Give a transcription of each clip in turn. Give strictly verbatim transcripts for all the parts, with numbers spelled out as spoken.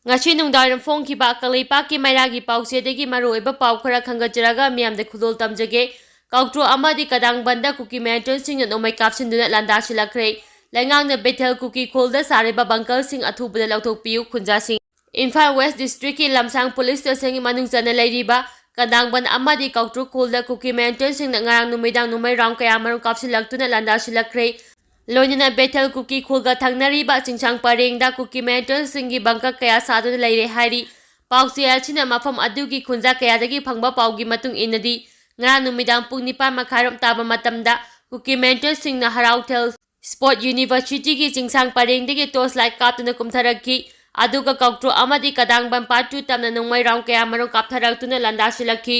ꯉꯁꯤ ꯅꯨꯡꯗꯥꯡꯋꯥꯏꯔꯝ ꯐꯣꯡꯈꯤꯕ ꯀꯪꯂꯩꯄꯥꯛꯀꯤ ꯃꯩꯔꯥꯒꯤ ꯄꯥꯎꯆꯦꯗꯒꯤ ꯃꯔꯨꯑꯣꯏꯕ ꯄꯥꯎ ꯈꯔ ꯈꯪꯒꯠꯆꯔꯒ ꯃꯤꯌꯥꯝꯗ ꯈꯨꯗꯣꯜ ꯇꯝꯖꯒꯦ꯫ ꯀꯥꯎꯇ꯭ꯔꯣ ꯑꯃꯗꯤ ꯀꯗꯥꯡꯕꯟꯗ ꯀꯨꯀꯤ ꯃꯤꯂꯤꯇꯦꯟꯁꯤꯡꯅ ꯅꯣꯡꯃꯩ ꯀꯥꯞꯁꯤꯟꯗꯨꯅ ꯂꯥꯟꯗꯥꯁꯤꯜꯂꯛꯈ꯭ꯔꯦ꯫ ꯂꯩꯉꯥꯛꯅ ꯕꯦꯊꯦꯜ ꯀꯨꯀꯤ ꯈꯨꯜꯗ ꯁꯥꯔꯤꯕ ꯕꯪꯀꯔꯁꯤꯡ ꯑꯊꯨꯕꯗ ꯂꯧꯊꯣꯛꯄꯤꯌꯨ꯫ ꯈꯨꯟꯖꯥꯁꯤꯡ꯫ ꯏꯝꯐꯥꯜ ꯋꯦꯁ ꯗꯤꯁꯇ꯭ꯔꯤꯛꯀꯤ ꯂꯝꯁꯥꯡ ꯄꯨꯂꯤꯁ ꯁ꯭ꯇꯦꯁꯟꯒꯤ ꯃꯅꯨꯡ ꯆꯟꯅ ꯂꯩꯔꯤꯕ ꯀꯗꯥꯡꯕꯟ ꯑꯃꯗꯤ ꯀꯥꯎꯇ꯭ꯔꯨ ꯈꯨꯜꯗ ꯀꯨꯀꯤ ꯃꯤꯂꯤꯇꯦꯟꯁꯤꯡꯅ ꯉꯔꯥꯡ ꯅꯨꯃꯤꯗꯥꯡ ꯅꯣꯡꯃꯩ ꯔꯥꯎꯟ ꯀꯌꯥꯃꯔꯨꯝ ꯀꯥꯞꯁꯤꯜꯂꯛꯇꯨꯅ ꯂꯥꯟꯗꯥꯁꯤꯜꯂꯛꯈ꯭ꯔꯦ꯫ ꯂꯣꯏꯅꯅ ꯕꯦꯊꯦꯜ ꯀꯨꯀꯤ ꯈꯨꯜꯒ ꯊꯪꯅꯔꯤꯕ ꯆꯤꯡꯁꯥꯡ ꯄꯔꯦꯡꯗ ꯀꯨꯀꯤ ꯃꯤꯂꯤꯇꯦꯟꯁꯤꯡꯒꯤ ꯕꯪꯀꯔ ꯀꯌꯥ ꯁꯥꯗꯨꯅ ꯂꯩꯔꯦ ꯍꯥꯏꯔꯤ꯫ ꯄꯥꯎꯆꯦ ꯑꯁꯤꯅ ꯃꯐꯝ ꯑꯗꯨꯒꯤ ꯈꯨꯟꯖꯥ ꯀꯌꯥꯗꯒꯤ ꯐꯪꯕ ꯄꯥꯎꯒꯤ ꯃꯇꯨꯡ ꯏꯟꯅꯗꯤ, ꯉꯔꯥꯡ ꯅꯨꯃꯤꯗꯥꯡ ꯄꯨꯡ ꯅꯤꯄꯥꯟ ꯃꯈꯥꯏꯔꯣꯝ ꯇꯥꯕ ꯃꯇꯝꯗ ꯀꯨꯀꯤ ꯃꯤꯂꯤꯇꯦꯟꯁꯤꯡꯅ ꯍꯔꯥꯎꯊꯦꯜ ꯁ꯭ꯄꯣꯔꯠ ꯌꯨꯅꯤꯚꯔꯁꯤꯇꯤꯒꯤ ꯆꯤꯡꯁꯥꯡ ꯄꯔꯦꯡꯗꯒꯤ ꯇꯣꯔꯆ ꯂꯥꯏꯠ ꯀꯥꯞꯇꯨꯅ ꯀꯨꯝꯊꯔꯛꯈꯤ꯫ ꯑꯗꯨꯒ ꯀꯥꯎꯇ꯭ꯔꯣ ꯑꯃꯗꯤ ꯀꯗꯥꯡꯕꯟ ꯄꯥꯠ ꯇꯨ ꯇꯝꯅ ꯅꯣꯡꯃꯩ ꯔꯥꯎꯟ ꯀꯌꯥꯃꯔꯨꯝ ꯀꯥꯞꯊꯔꯛꯇꯨꯅ ꯂꯥꯟꯗꯥꯁꯤꯜꯂꯛꯈꯤ꯫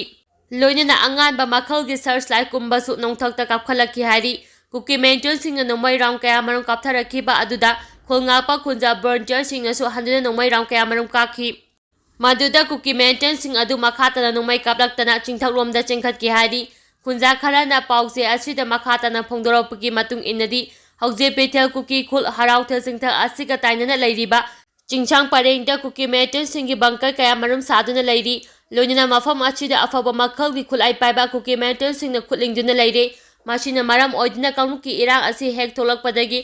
ꯂꯣꯏꯅꯅ ꯑꯉꯥꯟꯕ ꯃꯈꯜꯒꯤ ꯁꯔꯆ ꯂꯥꯏꯠ ꯀꯨꯝꯕꯁꯨ ꯅꯣꯡꯊꯛꯇ ꯀꯥꯞꯈꯠꯂꯛꯈꯤ ꯍꯥꯏꯔꯤ꯫ ꯀꯨꯀꯤ ꯃꯤꯂꯤꯇꯦꯟꯁꯤꯡꯅ ꯅꯣꯡꯃꯩ ꯔꯥꯎꯟ ꯀꯌꯥꯃꯔꯨꯝ ꯀꯥꯞꯊꯔꯛꯈꯤꯕ ꯑꯗꯨꯗ ꯈꯨꯜ ꯉꯥꯛꯄ ꯈꯨꯟꯖꯥ ꯚꯣꯂꯨꯟꯇꯤꯌꯔꯁꯤꯡꯅꯁꯨ ꯍꯟꯗꯨꯅ ꯅꯣꯡꯃꯩ ꯔꯥꯎꯟ ꯀꯌꯥꯃꯔꯨꯝ ꯀꯥꯞꯈꯤ꯫ ꯃꯗꯨꯗ ꯀꯨꯀꯤ ꯃꯤꯂꯤꯇꯦꯟꯁꯤꯡ ꯑꯗꯨ ꯃꯈꯥ ꯇꯥꯅ ꯅꯣꯡꯃꯩ ꯀꯥꯞꯂꯛꯇꯅ ꯆꯤꯡꯊꯛꯂꯣꯝꯗ ꯆꯦꯟꯈꯠꯈꯤ ꯍꯥꯏꯔꯤ꯫ ꯈꯨꯟꯖꯥ ꯈꯔꯅ ꯄꯥꯎꯆꯦ ꯑꯁꯤꯗ ꯃꯈꯥ ꯇꯥꯅ ꯐꯣꯡꯗꯣꯔꯛꯄꯒꯤ ꯃꯇꯨꯡ ꯏꯟꯅꯗꯤ, ꯍꯧꯖꯤꯛ ꯕꯦꯊꯦꯜ ꯀꯨꯀꯤ ꯈꯨꯜ ꯍꯔꯥꯎꯊꯦꯜ ꯆꯤꯡꯊꯛ ꯑꯁꯤꯒ ꯇꯥꯏꯅꯅ ꯂꯩꯔꯤꯕ ꯆꯤꯡꯁꯥꯡ ꯄꯔꯦꯡꯗ ꯀꯨꯀꯤ ꯃꯤꯂꯤꯇꯦꯟꯁꯤꯡꯒꯤ ꯕꯪꯀꯔ ꯀꯌꯥꯃꯔꯨꯝ ꯁꯥꯗꯨꯅ ꯂꯩꯔꯤ꯫ ꯂꯣꯏꯅꯅ ꯃꯐꯝ ꯑꯁꯤꯗ ꯑꯐꯕ ꯃꯈꯜꯒꯤ ꯈꯨꯠꯂꯥꯏ ꯄꯥꯏꯕ ꯀꯨꯀꯤ ꯃꯤꯂꯤꯇꯦꯟꯁꯤꯡꯅ ꯈꯨꯠ ꯂꯤꯡꯗꯨꯅ ꯂꯩꯔꯦ꯫ ꯃꯁꯤꯅ ꯃꯔꯝ ꯑꯣꯏꯗꯨꯅ ꯀꯥꯡꯂꯨꯞꯀꯤ ꯏꯔꯥꯡ ꯑꯁꯤ ꯍꯦꯛ ꯊꯣꯛꯂꯛꯄꯗꯒꯤ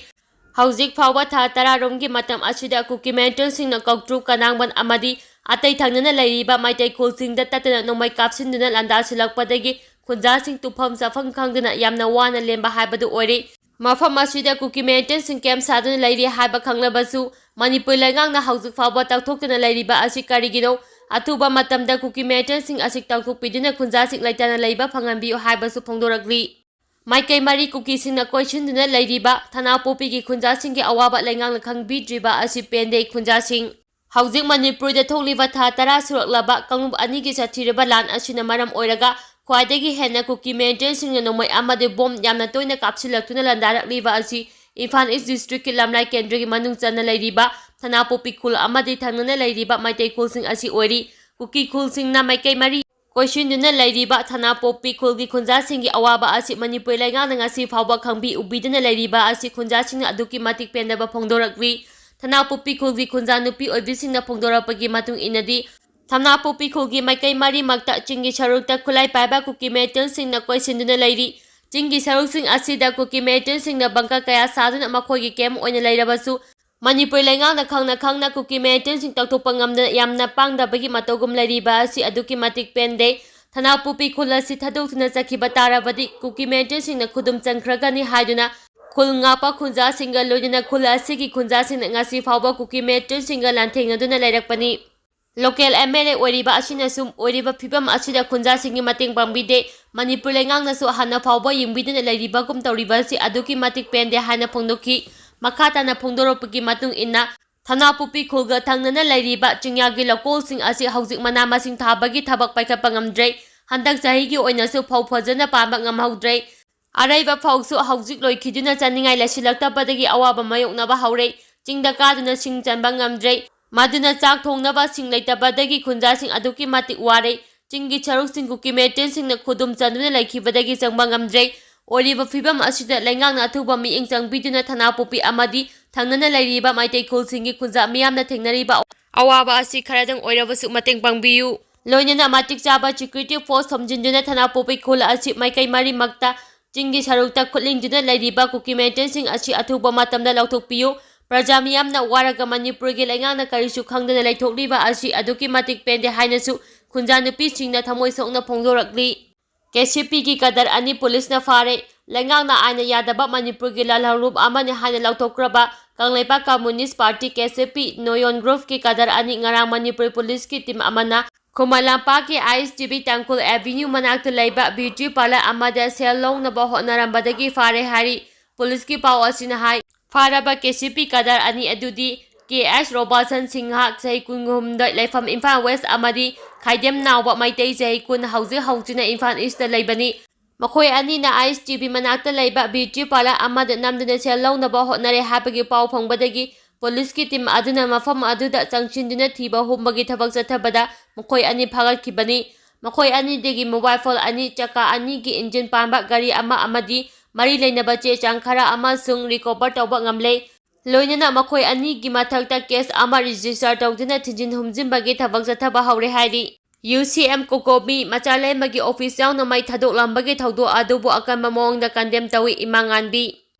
ꯍꯧꯖꯤꯛ ꯐꯥꯎꯕ ꯊꯥ ꯇꯔꯥꯔꯣꯝꯒꯤ ꯃꯇꯝ ꯑꯁꯤꯗ ꯀꯨꯀꯤ ꯃꯤꯂꯤꯇꯦꯟꯁꯤꯡꯅ ꯀꯥꯎꯇ꯭ꯔꯨ, ꯀꯗꯥꯡꯕꯟ ꯑꯃꯗꯤ ꯑꯇꯩ ꯊꯪꯅꯅ ꯂꯩꯔꯤꯕ ꯃꯩꯇꯩ ꯈꯨꯜꯁꯤꯡꯗ ꯇꯠꯇꯅ ꯅꯣꯡꯃꯩ ꯀꯥꯞꯁꯤꯟꯗꯨꯅ ꯂꯥꯟꯗꯥꯁꯤꯜꯂꯛꯄꯗꯒꯤ ꯈꯨꯟꯖꯥꯁꯤꯡ ꯇꯨꯝꯐꯝ ꯆꯥꯐꯝ ꯈꯪꯗꯅ ꯌꯥꯝꯅ ꯋꯥꯅ ꯂꯦꯟꯕ ꯍꯥꯏꯕꯗꯨ ꯑꯣꯏꯔꯦ꯫ ꯃꯐꯝ ꯑꯁꯤꯗ ꯀꯨꯀꯤ ꯃꯤꯂꯤꯇꯦꯟꯁꯤꯡ ꯀꯦꯝꯞ ꯁꯥꯗꯨꯅ ꯂꯩꯔꯤ ꯍꯥꯏꯕ ꯈꯪꯂꯕꯁꯨ, ꯃꯅꯤꯄꯨꯔ ꯂꯩꯉꯥꯛꯅ ꯍꯧꯖꯤꯛ ꯐꯥꯎꯕ ꯇꯧꯊꯣꯛꯇꯅ ꯂꯩꯔꯤꯕ ꯑꯁꯤ ꯀꯔꯤꯒꯤꯅꯣ? ꯑꯊꯨꯕ ꯃꯇꯝꯗ ꯀꯨꯀꯤ ꯃꯤꯂꯤꯇꯦꯟꯁꯤꯡ ꯑꯁꯤ ꯇꯧꯊꯣꯛꯄꯤꯗꯨꯅ ꯈꯨꯟꯖꯥꯁꯤꯡ ꯂꯩꯇꯅ ꯂꯩꯕ ꯐꯪꯍꯟꯕꯤꯌꯨ ꯍꯥꯏꯕꯁꯨ ꯐꯣꯡꯗꯣꯔꯛꯂꯤ꯫ ꯃꯥꯏꯀꯩ ꯃꯔꯤ ꯀꯨꯀꯤꯁꯤꯡꯅ ꯀꯣꯏꯁꯤꯟꯗꯨꯅ ꯂꯩꯔꯤꯕ ꯊꯅꯥꯄꯣꯛꯄꯤꯒꯤ ꯈꯨꯟꯖꯥꯁꯤꯡꯒꯤ ꯑꯋꯥꯕ ꯂꯩꯉꯥꯛꯅ ꯈꯪꯕꯤꯗ꯭ꯔꯤꯕ ꯑꯁꯤ ꯄꯦꯟꯗꯦ꯫ ꯈꯨꯟꯖꯥꯁꯤꯡ꯫ ꯍꯧꯖꯤꯛ ꯃꯅꯤꯄꯨꯔꯗ ꯊꯣꯛꯂꯤꯕ ꯊꯥ ꯇꯔꯥ ꯁꯨꯔꯛꯂꯕ ꯀꯥꯡꯂꯨꯞ ꯑꯅꯤꯒꯤ ꯆꯠꯊꯔꯤꯕ ꯂꯥꯟ ꯑꯁꯤꯅ ꯃꯔꯝ ꯑꯣꯏꯔꯒ ꯈ꯭ꯋꯥꯏꯗꯒꯤ ꯍꯦꯟꯅ ꯀꯨꯀꯤ ꯃꯤꯂꯤꯇꯦꯟꯁꯤꯡꯅ ꯅꯣꯡꯃꯩ ꯑꯃꯗꯤ ꯕꯣꯝ ꯌꯥꯝꯅ ꯇꯣꯏꯅ ꯀꯥꯞꯁꯤꯜꯂꯛꯇꯨꯅ ꯂꯥꯟꯗꯥꯔꯛꯂꯤꯕ ꯑꯁꯤ ꯏꯝꯐꯥꯜ ꯏꯁ ꯗꯤꯁꯇ꯭ꯔꯤꯛꯀꯤ ꯂꯝꯂꯥꯏ ꯀꯦꯟꯗ꯭ꯔꯒꯤ ꯃꯅꯨꯡ ꯆꯟꯅ ꯂꯩꯔꯤꯕ ꯊꯅꯥꯄꯣꯛꯄꯤ ꯈꯨꯜ ꯑꯃꯗꯤ ꯊꯪꯅꯅ ꯂꯩꯔꯤꯕ ꯃꯩꯇꯩ ꯈꯨꯜꯁꯤꯡ ꯑꯁꯤ ꯑꯣꯏꯔꯤ꯫ ꯀꯨꯀꯤ ꯈꯨꯜꯁꯤꯡꯅ ꯃꯥꯏꯀꯩ ꯃꯔꯤ ꯀꯣꯏꯁꯤꯟꯗꯨꯅ ꯂꯩꯔꯤꯕ ꯊꯅꯥꯄꯣꯛꯄꯤ ꯈꯨꯜꯒꯤ ꯈꯨꯟꯖꯥꯁꯤꯡꯒꯤ ꯑꯋꯥꯕ ꯑꯁꯤ ꯃꯅꯤꯄꯨꯔ ꯂꯩꯉꯥꯛꯅ ꯉꯁꯤ ꯐꯥꯎꯕ ꯈꯪꯕꯤ ꯎꯕꯤꯗꯅ ꯂꯩꯔꯤꯕ ꯑꯁꯤ ꯈꯨꯟꯖꯥꯁꯤꯡꯅ ꯑꯗꯨꯛꯀꯤ ꯃꯇꯤꯛ ꯄꯦꯟꯗꯕ ꯐꯣꯡꯗꯣꯔꯛꯂꯤ꯫ ꯊꯅꯥꯄꯣꯛꯄꯤ ꯈꯨꯜꯒꯤ ꯈꯨꯟꯖꯥ ꯅꯨꯄꯤ ꯑꯣꯏꯕꯤꯁꯤꯡꯅ ꯐꯣꯡꯗꯣꯔꯛꯄꯒꯤ ꯃꯇꯨꯡ ꯏꯟꯅꯗꯤ, ꯊꯅꯥꯄꯣꯛꯄꯤ ꯈꯨꯜꯒꯤ ꯃꯥꯏꯀꯩ ꯃꯔꯤꯃꯛꯇ ꯆꯤꯡꯒꯤ ꯁꯔꯨꯛꯇ ꯈꯨꯠꯂꯥꯏ ꯄꯥꯏꯕ ꯀꯨꯀꯤ ꯃꯤꯂꯤꯇꯦꯟꯁꯤꯡꯅ ꯀꯣꯏꯁꯤꯟꯗꯨꯅ ꯂꯩꯔꯤ꯫ ꯆꯤꯡꯒꯤ ꯁꯔꯨꯛꯁꯤꯡ ꯑꯁꯤꯗ ꯀꯨꯀꯤ ꯃꯤꯂꯤꯇꯦꯟꯁꯤꯡꯅ ꯕꯪꯀꯔ ꯀꯌꯥ ꯁꯥꯗꯨꯅ ꯃꯈꯣꯏꯒꯤ ꯀꯦꯝ ꯑꯣꯏꯅ ꯂꯩꯔꯕꯁꯨ, ꯃꯅꯤꯄꯨꯔ ꯂꯩꯉꯥꯛꯅ ꯈꯪꯅ ꯈꯪꯅ ꯀꯨꯀꯤ ꯃꯤꯂꯤꯇꯦꯟꯁꯤꯡ ꯇꯧꯊꯣꯛꯄ ꯉꯝꯗꯅ ꯌꯥꯝꯅ ꯄꯥꯡꯗꯕꯒꯤ ꯃꯇꯧꯒꯨꯝ ꯂꯩꯔꯤꯕ ꯑꯁꯤ ꯑꯗꯨꯛꯀꯤ ꯃꯇꯤꯛ ꯄꯦꯟꯗꯦ꯫ ꯊꯅꯥꯄꯣꯛꯄꯤ ꯈꯨꯜ ꯑꯁꯤ ꯊꯥꯗꯣꯛꯇꯨꯅ ꯆꯠꯈꯤꯕ ꯇꯥꯔꯕꯗꯤ ꯀꯨꯀꯤ ꯃꯤꯂꯤꯇꯦꯟꯁꯤꯡꯅ ꯈꯨꯗꯨꯝ ꯆꯟꯈ꯭ꯔꯒꯅꯤ ꯍꯥꯏꯗꯨꯅ ꯈꯨꯜ ꯉꯥꯛꯄ ꯈꯨꯟꯖꯥꯁꯤꯡꯒ ꯂꯣꯏꯅꯅ ꯈꯨꯜ ꯑꯁꯤꯒꯤ ꯈꯨꯟꯖꯥꯁꯤꯡꯅ ꯉꯁꯤ ꯐꯥꯎꯕ ꯀꯨꯀꯤ ꯃꯤꯂꯤꯇꯦꯟꯁꯤꯡꯒ ꯂꯥꯟꯊꯦꯡꯅꯗꯨꯅ ꯂꯩꯔꯛꯄꯅꯤ꯫ ꯂꯣꯀꯦꯜ ꯑꯦꯝ ꯑꯦꯜ ꯑꯦ ꯑꯣꯏꯔꯤꯕ ꯑꯁꯤꯅꯁꯨ ꯑꯣꯏꯔꯤꯕ ꯐꯤꯕꯝ ꯑꯁꯤꯗ ꯈꯨꯟꯖꯥꯁꯤꯡꯒꯤ ꯃꯇꯦꯡ ꯄꯥꯡꯕꯤꯗꯦ꯫ ꯃꯅꯤꯄꯨꯔ ꯂꯩꯉꯥꯛꯅꯁꯨ ꯍꯥꯟꯅ ꯐꯥꯎꯕ ꯌꯦꯡꯕꯤꯗꯨꯅ ꯂꯩꯔꯤꯕꯒꯨꯝ ꯇꯧꯔꯤꯕ ꯑꯁꯤ ꯑꯗꯨꯛꯀꯤ ꯃꯇꯤꯛ ꯄꯦꯟꯗꯦ ꯍꯥꯏꯅ ꯐꯣꯡꯗꯣꯛꯈꯤ꯫ ꯃꯈꯥ ꯇꯥꯅ ꯐꯣꯡꯗꯣꯔꯛꯄꯒꯤ ꯃꯇꯨꯡ ꯏꯟꯅ, ꯊꯅꯥꯄꯣꯛꯄꯤ ꯈꯨꯜꯒ ꯊꯪꯅꯅ ꯂꯩꯔꯤꯕ ꯆꯤꯡꯌꯥꯒꯤ ꯂꯧꯀꯣꯜꯁꯤꯡ ꯑꯁꯤ ꯍꯧꯖꯤꯛ ꯃꯅꯥ ꯃꯁꯤꯡ ꯊꯥꯕꯒꯤ ꯊꯕꯛ ꯄꯥꯏꯈꯠꯄ ꯉꯝꯗ꯭ꯔꯦ꯫ ꯍꯟꯗꯛ ꯆꯍꯤꯒꯤ ꯑꯣꯏꯅꯁꯨ ꯐꯧ ꯐꯖꯅ ꯄꯥꯟꯕ ꯉꯝꯍꯧꯗ꯭ꯔꯦ꯫ ꯑꯔꯩꯕ ꯐꯧꯁꯨ ꯍꯧꯖꯤꯛ ꯂꯣꯏꯈꯤꯗꯨꯅ ꯆꯥꯅꯤꯡꯉꯥꯏ ꯂꯩꯁꯤꯜꯂꯛꯇꯕꯗꯒꯤ ꯑꯋꯥꯕ ꯃꯥꯌꯣꯛꯅꯕ ꯍꯧꯔꯦ꯫ ꯆꯤꯡꯗ ꯀꯥꯗꯨꯅ ꯁꯤꯡ ꯆꯟꯕ ꯉꯝꯗ꯭ꯔꯦ꯫ ꯃꯗꯨꯅ ꯆꯥꯛ ꯊꯣꯡꯅꯕ ꯁꯤꯡ ꯂꯩꯇꯕꯗꯒꯤ ꯈꯨꯟꯖꯥꯁꯤꯡ ꯑꯗꯨꯛꯀꯤ ꯃꯇꯤꯛ ꯋꯥꯔꯦ꯫ ꯆꯤꯡꯒꯤ ꯁꯔꯨꯛꯁꯤꯡ ꯀꯨꯀꯤ ꯃꯤꯂꯤꯇꯦꯟꯁꯤꯡꯅ ꯈꯨꯗꯨꯝ ꯆꯟꯗꯨꯅ ꯂꯩꯈꯤꯕꯗꯒꯤ ꯆꯪꯕ ꯉꯝꯗ꯭ꯔꯦ꯫ ꯑꯣꯏꯔꯤꯕ ꯐꯤꯕꯝ ꯑꯁꯤꯗ ꯂꯩꯉꯥꯛꯅ ꯑꯊꯨꯕ ꯃꯤꯠꯌꯦꯡ ꯆꯪꯕꯤꯗꯨꯅ ꯊꯅꯥꯄꯣꯛꯄꯤ ꯑꯃꯗꯤ ꯊꯪꯅꯅ ꯂꯩꯔꯤꯕ ꯃꯩꯇꯩ ꯈꯨꯜꯁꯤꯡꯒꯤ ꯈꯨꯟꯖꯥ ꯃꯤꯌꯥꯝꯅ ꯊꯦꯡꯅꯔꯤꯕ ꯑꯋꯥꯕ ꯑꯁꯤ ꯈꯔꯗꯪ ꯑꯣꯏꯔꯕꯁꯨ ꯃꯇꯦꯡ ꯄꯥꯡꯕꯤꯌꯨ꯫ ꯂꯣꯏꯅꯅ ꯃꯇꯤꯛ ꯆꯥꯕ ꯁꯦꯀ꯭ꯌꯨꯔꯤꯇꯤ ꯐꯣꯔꯁ ꯊꯝꯖꯤꯟꯗꯨꯅ ꯊꯅꯥꯄꯣꯛꯄꯤ ꯈꯨꯜ ꯑꯁꯤ ꯃꯥꯏꯀꯩ ꯃꯔꯤꯃꯛꯇ ꯆꯤꯡꯒꯤ ꯁꯔꯨꯛꯇ ꯈꯨꯠꯂꯤꯡꯗꯨꯅ ꯂꯩꯔꯤꯕ ꯀꯨꯀꯤ ꯃꯤꯂꯤꯇꯦꯟꯁꯤꯡ ꯑꯁꯤ ꯑꯊꯨꯕ ꯃꯇꯝꯗ ꯂꯧꯊꯣꯛꯄꯤꯌꯨ꯫ ꯄ꯭ꯔꯖꯥ ꯃꯤꯌꯥꯝꯅ ꯋꯥꯔꯒ ꯃꯅꯤꯄꯨꯔꯒꯤ ꯂꯩꯉꯥꯛꯅ ꯀꯔꯤꯁꯨ ꯈꯪꯗꯅ ꯂꯩꯊꯣꯛꯂꯤꯕ ꯑꯁꯤ ꯑꯗꯨꯛꯀꯤ ꯃꯇꯤꯛ ꯄꯦꯟꯗꯦ ꯍꯥꯏꯅꯁꯨ ꯈꯨꯟꯖꯥ ꯅꯨꯄꯤꯁꯤꯡꯅ ꯊꯃꯣꯏ ꯁꯣꯛꯅ ꯐꯣꯡꯗꯣꯔꯛꯂꯤ꯫ ꯀꯦ ꯁꯤ ꯄꯤꯒꯤ ꯀꯗꯔ ꯑꯅꯤ ꯄꯨꯂꯤꯁꯅ ꯐꯥꯔꯦ꯫ ꯂꯩꯉꯥꯛꯅ ꯑꯥꯏꯟꯅ ꯌꯥꯗꯕ ꯃꯅꯤꯄꯨꯔꯒꯤ ꯂꯥꯜꯍꯧꯂꯨꯞ ꯑꯃꯅꯤ ꯍꯥꯏꯅ ꯂꯥꯎꯊꯣꯛꯈ꯭ꯔꯕ Kangleipak communist party, K C ꯄꯤ, ꯅꯣꯌꯣꯟ ꯒ꯭ꯔꯨꯞꯀꯤ ꯀꯗꯔ ꯑꯅꯤ ꯉꯔꯥꯡ ꯃꯅꯤꯄꯨꯔ ꯄꯨꯂꯤꯁꯀꯤ ꯇꯤꯝ ꯑꯃꯅ ꯈꯨꯃꯟ ꯂꯝꯄꯥꯛꯀꯤ ꯑꯥꯏ ꯑꯦꯁ ꯇꯤ ꯚꯤ ꯇꯥꯡꯈꯨꯜ ꯑꯦꯚꯤꯅ꯭ꯌꯨ ꯃꯅꯥꯛꯇ ꯂꯩꯕ ꯕ꯭ꯌꯨꯇꯤ ꯄꯥꯔꯂꯔ ꯑꯃꯗ ꯁꯦꯜ ꯂꯧꯅꯕ ꯍꯣꯠꯅꯔꯝꯕꯗꯒꯤ ꯐꯥꯔꯦ ꯍꯥꯏꯔꯤ꯫ ꯄꯨꯂꯤꯁꯀꯤ ꯄꯥꯎ ꯑꯁꯤꯅ ꯍꯥꯏ, ꯐꯥꯔꯕ ꯀꯦ ꯁꯤ ꯄꯤ ꯀꯗꯔ ꯑꯅꯤ ꯑꯗꯨꯗꯤ ꯀꯦ ꯑꯦꯁ ꯔꯣꯕꯥꯁꯟ ꯁꯤꯡꯍ, ꯆꯍꯤ ꯀꯨꯟꯍꯨꯝꯗꯣꯏ, ꯂꯩꯐꯝ ꯏꯝꯐꯥꯜ ꯋꯦꯁ, ꯑꯃꯗꯤ ꯈꯥꯏꯗꯦꯝ ꯅꯥꯎꯕ ꯃꯩꯇꯩ, ꯆꯍꯤ ꯀꯨꯟ, ꯍꯧꯖꯤꯛ ꯍꯧꯖꯤꯛꯅ ꯏꯝꯐꯥꯜ ꯏꯁꯇ ꯂꯩꯕꯅꯤ꯫ ꯃꯈꯣꯏ ꯑꯅꯤꯅ ꯑꯥꯏ ꯑꯦꯁ ꯇꯤ ꯚꯤ ꯃꯅꯥꯛꯇ ꯂꯩꯕ ꯕ꯭ꯌꯨꯇꯤ ꯄꯥꯔꯂꯔ ꯑꯃꯗ ꯅꯝꯗꯨꯅ ꯁꯦꯜ ꯂꯧꯅꯕ ꯍꯣꯠꯅꯔꯦ ꯍꯥꯏꯕꯒꯤ ꯄꯥꯎ ꯐꯪꯕꯗꯒꯤ ꯄꯨꯂꯤꯁꯀꯤ ꯇꯤꯝ ꯑꯗꯨꯅ ꯃꯐꯝ ꯑꯗꯨꯗ ꯆꯪꯁꯤꯟꯗꯨꯅ ꯊꯤꯕ ꯍꯨꯝꯕꯒꯤ ꯊꯕꯛ ꯆꯠꯊꯕꯗ ꯃꯈꯣꯏ ꯑꯅꯤ ꯐꯥꯒꯠꯈꯤꯕꯅꯤ꯫ ꯃꯈꯣꯏ ꯑꯅꯤꯗꯒꯤ ꯃꯣꯕꯥꯏꯜ ꯐꯣꯟ ꯑꯅꯤ, ꯆꯀꯥ ꯑꯅꯤꯒꯤ ꯏꯟꯖꯤꯟ ꯄꯥꯟꯕ ꯒꯥꯔꯤ ꯑꯃ ꯑꯃꯗꯤ ꯃꯔꯤ ꯂꯩꯅꯕ ꯆꯦ ꯆꯥꯡ ꯈꯔ ꯑꯃꯁꯨꯡ ꯔꯤꯀꯣꯚꯔ ꯇꯧꯕ ꯉꯝꯂꯦ꯫ ꯂꯣꯏꯅꯅ ꯃꯈꯣꯏ ꯑꯅꯤꯒꯤ ꯃꯊꯛꯇ case ꯑꯃ register ꯇꯧꯗꯨꯅ ꯊꯤꯟꯖꯤꯟ ꯍꯨꯝꯖꯤꯟꯕꯒꯤ ꯊꯕꯛ ꯆꯠꯊꯕ ꯍꯧꯔꯦ ꯍꯥꯏꯔꯤ꯫ ꯌꯨ ꯁꯤ ꯑꯦꯝ ꯀꯣꯀꯣꯃꯤ ꯃꯆꯥ ꯂꯩꯃꯒꯤ office ꯌꯥꯎꯅ ꯃꯩ ꯊꯥꯗꯣꯛꯂꯝꯕꯒꯤ ꯊꯧꯗꯣꯛ ꯑꯗꯨꯕꯨ ꯑꯀꯟꯕ ꯃꯑꯣꯡꯗ condemn ꯇꯧꯏ꯫ ꯏꯃꯥ ꯉꯥꯟꯕꯤ꯫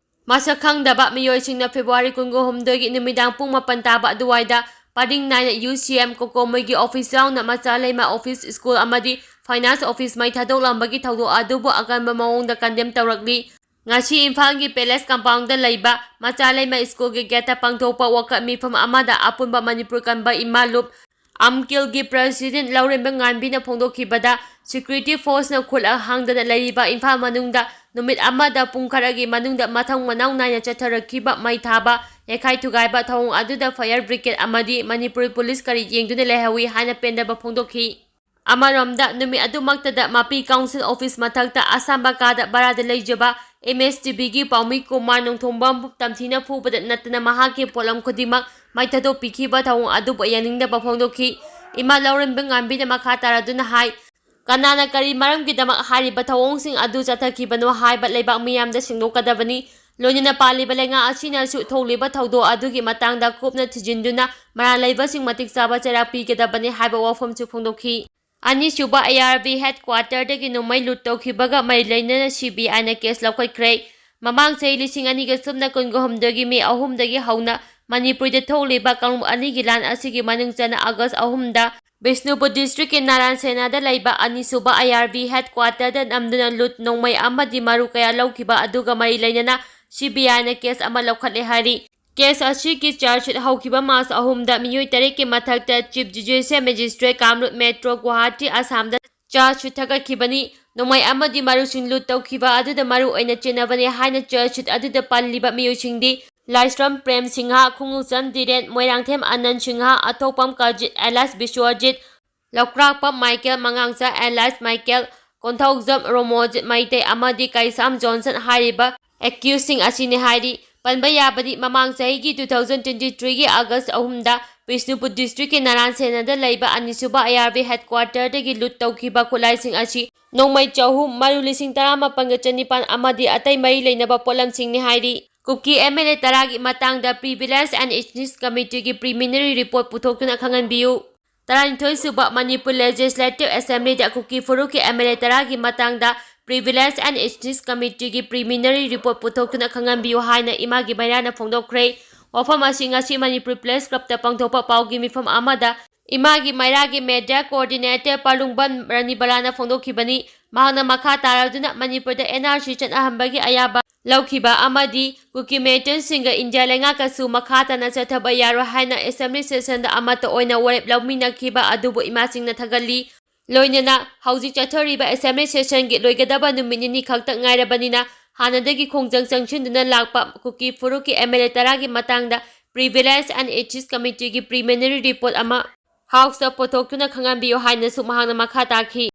ꯃꯁꯛ ꯈꯪꯗꯕ ꯃꯤꯑꯣꯏꯁꯤꯡꯅ February ꯀꯨꯟꯒ ꯍꯨꯝꯗꯣꯏꯒꯤ ꯅꯨꯃꯤꯗꯥꯡ ꯄꯨꯡ ꯃꯥꯄꯟ ꯇꯥꯕ ꯑꯗꯨꯋꯥꯏꯗ ꯄꯔꯤꯡ ꯅꯥꯏꯅ ꯌꯨ ꯁꯤ ꯑꯦꯝ ꯀꯣꯀꯣꯃꯤꯒꯤ office ꯌꯥꯎꯅ ꯃꯆꯥ ꯂꯩꯃ office, school ꯑꯃꯗꯤ finance office ꯃꯩ ꯊꯥꯗꯣꯛꯂꯝꯕꯒꯤ ꯊꯧꯗꯣꯛ ꯑꯗꯨꯕꯨ ꯑꯀꯟꯕ ꯃꯑꯣꯡꯗ condemn ꯇꯧꯔꯛꯂꯤ꯫ ꯉꯁꯤ ꯏꯝꯐꯥꯜꯒꯤ Palace compoundꯗ ꯂꯩꯕ ꯃꯆꯥ ꯂꯩꯃ schoolꯒꯤ gateꯇ ꯄꯥꯡꯊꯣꯛꯄ ꯋꯥꯀꯠ ꯃꯤꯐꯝ ꯑꯃꯗ ꯑꯄꯨꯟꯕ ꯃꯅꯤꯄꯨꯔ ꯀꯟꯕ ꯏꯃꯥ ꯂꯨꯞ ꯑꯝꯀꯤꯜꯒꯤ president ꯂꯧꯔꯦꯝꯕ ꯉꯥꯟꯕꯤꯅ ꯐꯣꯡꯗꯣꯛꯈꯤꯕꯗ, security forceꯅ ꯈꯨꯠꯂꯥꯏ ꯍꯥꯡꯗꯅ ꯂꯩꯔꯤꯕ ꯏꯝꯐꯥꯜ ꯃꯅꯨꯡꯗ ꯅꯨꯃꯤꯠ ꯑꯃꯗ ꯄꯨꯡ ꯈꯔꯒꯤ ꯃꯅꯨꯡꯗ ꯃꯊꯪ ꯃꯅꯥꯎ ꯅꯥꯏꯅ ꯆꯠꯊꯔꯛꯈꯤꯕ ꯃꯩ ꯊꯥꯕ, ꯌꯩꯈꯥꯏ ꯊꯨꯒꯥꯏꯕ ꯊꯧꯑꯣꯡ ꯑꯗꯨꯗ fire brigade ꯑꯃꯗꯤ ꯃꯅꯤꯄꯨꯔꯤ police ꯀꯔꯤ ꯌꯦꯡꯗꯨꯅ ꯂꯩꯍꯧꯏ ꯍꯥꯏꯅ ꯄꯦꯟꯗꯕ ꯐꯣꯡꯗꯣꯛꯈꯤ꯫ ꯑꯃꯔꯣꯝꯗ, ꯅꯨꯃꯤꯠ ꯑꯗꯨꯃꯛꯇꯗ ꯃꯄꯤ council office ꯃꯊꯛꯇ ꯑꯁꯥꯝꯕ ꯀꯥꯗ ꯚꯔꯥꯗ ꯂꯩꯖꯕ M S T Vꯒꯤ ꯄꯥꯎꯃꯤ ꯀꯨꯃꯥꯔ ꯅꯣꯡꯊꯣꯡꯕꯝꯕꯨ ꯇꯝꯊꯤꯅ ꯐꯨꯕꯗ ꯅꯠꯇꯅ ꯃꯍꯥꯛꯀꯤ ꯄꯣꯠꯂꯝ ꯈꯨꯗꯤꯡꯃꯛ ꯃꯩ ꯊꯥꯗꯣꯛꯄꯤꯈꯤꯕ ꯊꯧꯑꯣꯡ ꯑꯗꯨꯕꯨ ꯌꯥꯅꯤꯡꯗꯕ ꯐꯣꯡꯗꯣꯛꯈꯤ꯫ ꯏꯃꯥ ꯂꯧꯔꯦꯝꯕ ꯉꯥꯟꯕꯤꯅ ꯃꯈꯥ ꯇꯥꯔꯗꯨꯅ ꯍꯥꯏ, ꯀꯅꯥꯅ ꯀꯔꯤ ꯃꯔꯝꯒꯤꯗꯃꯛ ꯍꯥꯏꯔꯤꯕ ꯊꯧꯑꯣꯡꯁꯤꯡ ꯑꯗꯨ ꯆꯠꯊꯈꯤꯕꯅꯣ ꯍꯥꯏꯕ ꯂꯩꯕꯥꯛ ꯃꯤꯌꯥꯝꯗ ꯁꯦꯡꯗꯣꯛꯀꯗꯕꯅꯤ꯫ ꯂꯣꯏꯅꯅ ꯄꯥꯜꯂꯤꯕ ꯂꯩꯉꯥꯛ ꯑꯁꯤꯅꯁꯨ ꯊꯣꯛꯂꯤꯕ ꯊꯧꯗꯣꯛ ꯑꯗꯨꯒꯤ ꯃꯇꯥꯡꯗ ꯀꯨꯞꯅ ꯊꯤꯖꯤꯟꯗꯨꯅ ꯃꯔꯥꯜ ꯂꯩꯕꯁꯤꯡ ꯃꯇꯤꯛ ꯆꯥꯕ ꯆꯩꯔꯥꯛ ꯄꯤꯒꯗꯕꯅꯤ ꯍꯥꯏꯕ ꯋꯥꯐꯝꯁꯨ ꯐꯣꯡꯗꯣꯛꯈꯤ꯫ ꯑꯅꯤꯁꯨꯕ A R V headquarterꯗꯒꯤ ꯅꯣꯡꯃꯩ loot ꯇꯧꯈꯤꯕꯒ ꯃꯔꯤ ꯂꯩꯅꯅ C B Iꯅ case ꯂꯧꯈꯠꯈ꯭ꯔꯦ꯫ ꯃꯃꯥꯡ ꯆꯍꯤ ꯂꯤꯁꯤꯡ ꯑꯅꯤꯒ ꯁꯨꯞꯅ ꯀꯨꯟꯒ ꯍꯨꯝꯗꯣꯏꯒꯤ May ꯑꯍꯨꯝꯗꯒꯤ ꯍꯧꯅ ꯃꯅꯤꯄꯨꯔꯗ ꯊꯣꯛꯂꯤꯕ ꯀꯥꯡꯂꯨꯞ ꯑꯅꯤꯒꯤ ꯂꯥꯟ ꯑꯁꯤꯒꯤ ꯃꯅꯨꯡ ꯆꯟꯅ August ꯑꯍꯨꯝꯗ ꯕꯤꯁꯅꯨꯄꯨꯔ districtꯀꯤ ꯅꯥꯔꯥꯟ ꯁꯦꯅꯥꯗ ꯂꯩꯕ ꯑꯅꯤꯁꯨꯕ A R V headquarterꯗ ꯅꯝꯗꯨꯅ loot ꯅꯣꯡꯃꯩ ꯑꯃꯗꯤ ꯃꯔꯨ ꯀꯌꯥ ꯂꯧꯈꯤꯕ ꯑꯗꯨꯒ ꯃꯔꯤ ꯂꯩꯅꯅ C B Iꯅ case ꯑꯃ ꯂꯧꯈꯠꯂꯦ ꯍꯥꯏꯔꯤ꯫ Case ꯑꯁꯤꯒꯤ charge sheet ꯍꯧꯈꯤꯕ March ꯑꯍꯨꯝꯗ ꯃꯤꯑꯣꯏ ꯇꯔꯦꯠꯀꯤ ꯃꯊꯛꯇ Chief Judicial Magistrate Kamrup Metro Guwahati ꯑꯁꯥꯝꯗ charge sheet ꯊꯥꯒꯠꯈꯤꯕꯅꯤ꯫ ꯅꯣꯡꯃꯩ ꯑꯃꯗꯤ ꯃꯔꯨꯁꯤꯡ loot ꯇꯧꯈꯤꯕ ꯑꯗꯨꯗ ꯃꯔꯨ ꯑꯣꯏꯅ ꯆꯦꯟꯅꯕꯅꯤ ꯍꯥꯏꯅ charge sheet ꯑꯗꯨꯗ ꯄꯜꯂꯤꯕ ꯃꯤꯑꯣꯏꯁꯤꯡꯗꯤ ꯂꯥꯏꯁ꯭ꯔꯝ ꯄ꯭ꯔꯦꯝ ꯁꯤꯡꯍ, ꯈꯨꯡꯎꯆꯟ ꯙꯤꯔꯦꯟ, ꯃꯣꯏꯔꯥꯡꯊꯦꯝ ꯑꯅꯟ ꯁꯤꯡꯍ, ꯑꯊꯣꯛꯄꯝ ꯀꯔꯖꯤꯠ alias ꯕꯤꯁ꯭ꯋꯖꯤꯠ, ꯂꯧꯀ꯭ꯔꯥꯛꯄꯝ ꯃꯥꯏꯀꯦꯜ, ꯃꯉꯥꯡꯆꯥ alias ꯃꯥꯏꯀꯦꯜ, ꯀꯣꯟꯊꯧꯖꯝ ꯔꯣꯃꯣꯖꯤꯠ ꯃꯩꯇꯩ ꯑꯃꯗꯤ ꯀꯩꯁꯥꯝ ꯖꯣꯟꯁꯟ ꯍꯥꯏꯔꯤꯕ accusedꯁꯤꯡ ꯑꯁꯤꯅꯤ ꯍꯥꯏꯔꯤ꯫ ꯄꯟꯕ ꯌꯥꯕꯗꯤ, ꯃꯃꯥꯡ ꯆꯍꯤꯒꯤ two thousand twenty threeꯒꯤ August ꯑꯍꯨꯝꯗ ꯕꯤꯁꯅꯨꯄꯨꯔ districtꯀꯤ ꯅꯥꯔꯥꯟ ꯁꯦꯅꯥꯗ ꯂꯩꯕ ꯑꯅꯤꯁꯨꯕ A R V headquarterꯗꯒꯤ loot ꯇꯧꯈꯤꯕ ꯈꯨꯠꯂꯥꯏꯁꯤꯡ ꯑꯁꯤ ꯅꯣꯡꯃꯩ ꯆꯍꯨꯝ, ꯃꯔꯨ ꯂꯤꯁꯤꯡ ꯇꯔꯥꯃꯥꯄꯟꯒ ꯆꯅꯤꯄꯥꯟ ꯑꯃꯗꯤ ꯑꯇꯩ ꯃꯔꯤ ꯂꯩꯅꯕ ꯄꯣꯠꯂꯝꯁꯤꯡꯅꯤ ꯍꯥꯏꯔꯤ꯫ ꯀꯨꯀꯤ ꯑꯦꯝ ꯑꯦꯜ ꯑꯦ ꯇꯔꯥꯒꯤ ꯃꯇꯥꯡꯗ Prevalence and Ethnics Committeeꯒꯤ preliminary report ꯄꯨꯊꯣꯛꯇꯨꯅ ꯈꯪꯍꯟꯕꯤꯌꯨ꯫ ꯇꯔꯥꯅꯤꯊꯣꯏ ꯁꯨꯕ ꯃꯅꯤꯄꯨꯔ Legislative Assemblyꯗ ꯀꯨꯀꯤ ꯐꯨꯔꯨꯞꯀꯤ ꯑꯦꯝ ꯑꯦꯜ ꯑꯦ ꯇꯔꯥꯒꯤ ꯃꯇꯥꯡꯗ Prevalence and Ethnics Committeeꯒꯤ preliminary report ꯄꯨꯊꯣꯛꯇꯨꯅ ꯈꯪꯍꯟꯕꯤꯌꯨ ꯍꯥꯏꯅ ꯏꯃꯥꯒꯤ ꯃꯩꯔꯥꯅ ꯐꯣꯡꯗꯣꯛꯈ꯭ꯔꯦ꯫ ꯋꯥꯐꯝ ꯑꯁꯤ ꯉꯁꯤ ꯃꯅꯤꯄꯨꯔ Press Clubꯇ ꯄꯥꯡꯊꯣꯛꯄ ꯄꯥꯎꯒꯤ ꯃꯤꯐꯝ ꯑꯃꯗ ꯏꯃꯥꯒꯤ ꯃꯩꯔꯥꯒꯤ media coordinator ꯄꯥꯂꯨꯡꯕꯝ ꯔꯥꯅꯤꯕꯂꯥꯅ ꯐꯣꯡꯗꯣꯛꯈꯤꯕꯅꯤ꯫ ꯃꯍꯥꯛꯅ ꯃꯈꯥ ꯇꯥꯔꯗꯨꯅ ꯃꯅꯤꯄꯨꯔꯗ N R C ꯆꯠꯅꯍꯟꯕꯒꯤ ꯑꯌꯥꯕ ꯂꯧꯈꯤꯕ ꯑꯃꯗꯤ ꯀꯨꯀꯤ militantꯁꯤꯡꯒ ꯏꯟꯗꯤꯌꯥ ꯂꯩꯉꯥꯛꯀꯁꯨ ꯃꯈꯥ ꯇꯥꯅ ꯆꯠꯊꯕ ꯌꯥꯔꯣꯏ ꯍꯥꯏꯅ assembly sessionꯗ ꯑꯃꯠꯇ ꯑꯣꯏꯅ ꯋꯥꯔꯦꯞ ꯂꯧꯃꯤꯟꯅꯈꯤꯕ ꯑꯗꯨꯕꯨ ꯏꯃꯥꯁꯤꯡꯅ ꯊꯥꯒꯠꯂꯤ꯫ ꯂꯣꯏꯅꯅ ꯍꯧꯖꯤꯛ ꯆꯠꯊꯔꯤꯕ assembly sessionꯒꯤ ꯂꯣꯏꯒꯗꯕ ꯅꯨꯃꯤꯠ ꯅꯤꯅꯤ ꯈꯛꯇ ꯉꯥꯏꯔꯕꯅꯤꯅ ꯍꯥꯟꯅꯗꯒꯤ ꯈꯣꯡꯖꯪ ꯆꯪꯁꯤꯟꯗꯨꯅ ꯂꯥꯛꯄ ꯀꯨꯀꯤ ꯐꯨꯔꯨꯞꯀꯤ ꯑꯦꯝ ꯑꯦꯜ ꯑꯦ ꯇꯔꯥꯒꯤ ꯃꯇꯥꯡꯗ Prevalence and Ethnics Committeeꯒꯤ preliminary report ꯑꯃ Houseꯇ ꯄꯨꯊꯣꯛꯇꯨꯅ ꯈꯪꯍꯟꯕꯤꯌꯨ ꯍꯥꯏꯅꯁꯨ ꯃꯍꯥꯛꯅ ꯃꯈꯥ ꯇꯥꯈꯤ꯫